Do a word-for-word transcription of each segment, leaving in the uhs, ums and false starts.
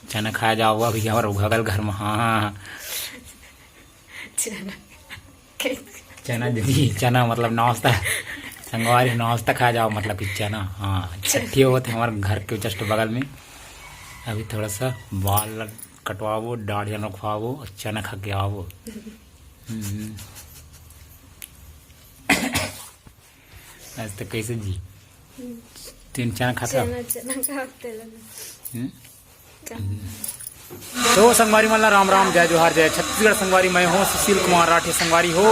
चना खाए जाओ अभी हमर उघगल घर में। हाँ, हाँ, हाँ। चना। चना दीदी, चना मतलब नाश्ता। संगवारी नाश्ता खाए जाओ, मतलब कि चना। हाँ, छट्ठी होत हे हमर घर के just बगल में। अभी थोड़ा सा बाल कटवाबो, दाढ़ी रखवाबो और चना खा के आबो। हम्म। आज तो कैसे जी? तीन चना खाता? चना, चना खाते रहना। हम्म? तो संगवारी मन ला राम राम, जय जोहार, जय छत्तीसगढ़। संगवारी मैं हूँ सुशील कुमार राठिया। संगवारी हो,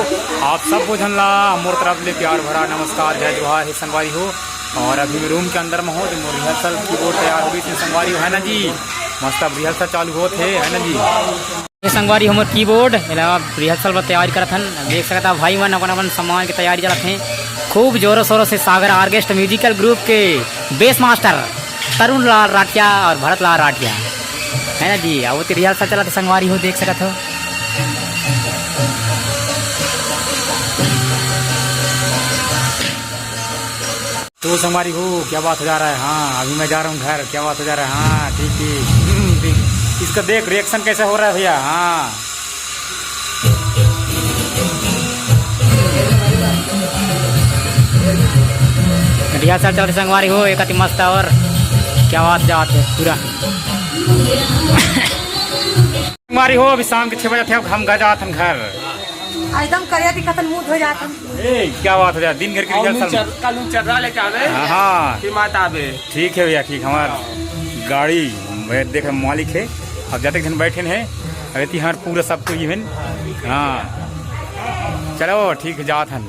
आप सब झन ला मोर तरफ ले प्यार भरा नमस्कार, जय जोहार हे संगवारी हो। और अभी मैं रूम के अंदर में हूँ, तो मोर रिहर्सल कीबोर्ड तैयार हो गई थी संगवारी हो, है ना जी? मस्त अब रिहर्सल चालू होत हे, है ना जी? ये संगवारी हमर कीबोर्ड, एला रिहर्सल बर तैयारी करत हन। देख सकत हव भाई मन अपन अपन सामान के तैयारी चलत हे। खूब जोरों शोरों से सागर आर्केस्ट्रा म्यूजिकल ग्रुप के बेस मास्टर तरुण लाल राठिया और भरत लाल राठिया, है ना जी? अब वो रिहर्सल चलत हे संगवारी हो, देख सकत हो। तो संगवारी हो, क्या बात हो जा रहा है? हाँ, अभी मैं जा रहा हूँ घर। क्या बात हो जा रहा है? हाँ, ठीक, ठीक। हम्म, ठीक। इसका देख, रिएक्शन कैसे हो रहा है भैया? हाँ। रिहर्सल चलत हे संगवारी हो, एक अति मस्त और क्या बात जात है पूरा। संगवारी हो, अभी शाम के छह बजे थे, अब हम घर जात हन घर। एकदम करिया दिखत हन, मुंह धो जात हन। ए, क्या बात हो जाए, दिन भर के और रिहर्सल में। चर-, कालू चर्रा लेके आवे। हाँ, हाँ। फिर माता आवे। ठीक है भैया, ठीक। हमार गाड़ी भैया देख मालिक है, अब जाते दिन बैठे हैं, अब इतनी हमार पूरा सब कुछ इवन। हाँ, चलो ठीक है, जात हन।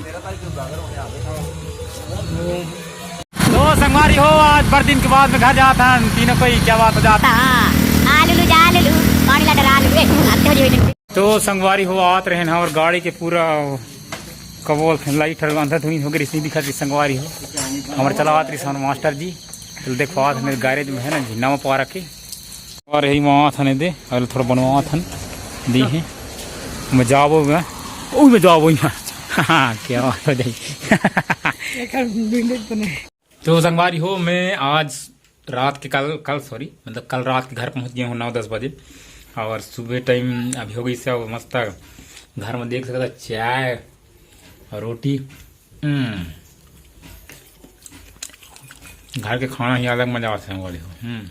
तो संगवारी हो, आज बड़ दिन के बाद में घर जात हन तीनों कोई, क्या बात हो जात। हाँ, आ लुलु, जा लुलु, पानी ला डरा लुलु, ए, आते हो जी। तो संगवारी हो, आत रहे ना, और गाड़ी के पूरा कबोल थे, लाइट हर अंधा धुंध हो गई, इसलिए दिखत हे संगवारी हो। हमर चलावत रही सन मास्टर जी, तो देखो आत मेरे गैरेज में है ना जी, नवा पारा के। और यही माँ थने दे, और थोड़ा बनवा थन दी है। मैं जाबो मैं, ओ मैं जाबो मैं। हाँ, क्या बात हो जाए। एकर बिंडेज बने। तो संगवारी हो, मैं आज रात के कल, कल सॉरी, मतलब कल रात के घर पहुंच गया हूँ नौ दस बजे, और सुबह टाइम अभी हो गई से, अब मस्त घर में देख सकता चाय और रोटी। हम्म, घर के खाना ही अलग मजा आता है संगवारी हो। हम्म,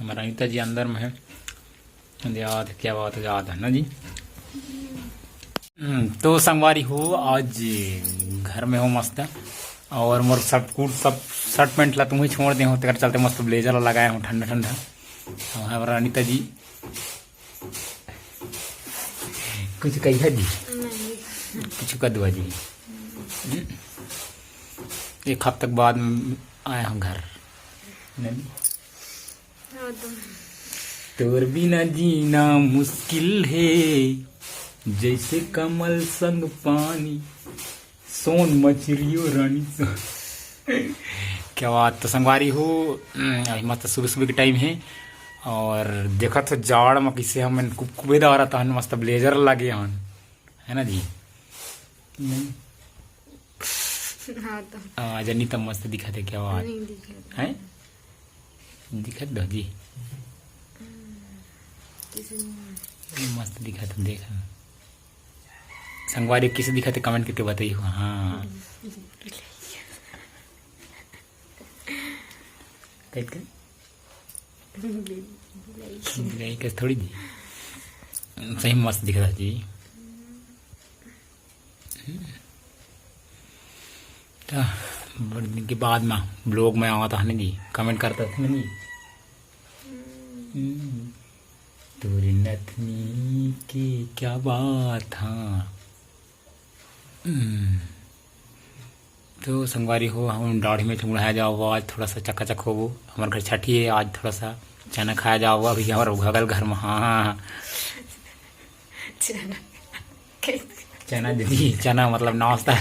हमारा अनिता जी अंदर में है। याद, क्या बात है, याद है ना जी। हम्म, तो संगवारी हो, आज घर में हो मस्त, और मोर सब कुट, सब शर्ट पैंट ला तुम्हें छोड़ दे हो, तेकर चलते मस्त ब्लेजर ला लगाए हो, ठंडा ठंडा। और हमारा अनिता जी कुछ कही है जी? नहीं। कुछ कर दुआ जी। हम्म। एक हफ्ते के बाद आया हूँ घर। नहीं? हाँ तो। तोर बिना जीना मुश्किल है, जैसे कमल संग पानी, सोन मछरियो रानी सोन। क्या बात। तो संगवारी हो, अभी मस्त सुबह सुबह के टाइम है, और देखत हो जाड़ में किसे हमन कुबकुबे दावरत हन, मस्त ब्लेजर लगे हन, है ना जी? नहीं। हाँ तो। हाँ, जनी तब मस्त दिखत है, क्या बात। नहीं दिखत। हैं? दिखत दो जी। किसी ने ये मस्त दिखत है, देख। संगवारी किसे दिखत है, कमेंट करके बताइए। हाँ। कैसे? बिलाई कैसे थोड़ी जी। सही मस्त दिख रहा जी। तो बड़ दिन के बाद में ब्लॉग में आवत हन जी, कमेंट करत हन जी। हम्म, तोरी नथनी के क्या बात, हाँ। हम्म, तो संगवारी हो, हम दाढ़ी में चुंगड़ा जाओ, आज थोड़ा सा चकाचक होबो। हमारे घर छठी है, आज थोड़ा सा चना खाया जाओ, अभी हमारे उघागल घर में। हाँ, हाँ, हाँ। चना। चना दीदी, चना मतलब नाश्ता।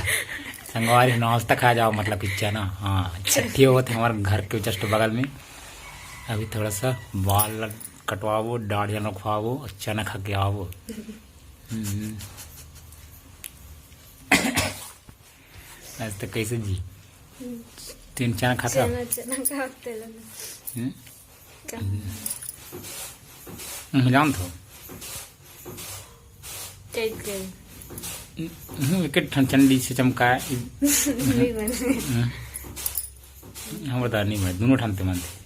संगवारी नाश्ता खाया जाओ, मतलब कि चना। हाँ, छठी होत हे हमारे घर के just बगल में। अभी थोड़ा सा बाल कटवाबो, दाढ़ी रखवाबो और चना खा के आबो। हम्म। आज तक कैसे जी? तीन चना खाता? चना, चना खाते रहना। हम्म? का? हम्म, जानत हो? कैसे? हम्म, एक ठन चंडी से चमका। नहीं बने। हम्म। हम बता नहीं भाई, दोनों ठान ते मानते।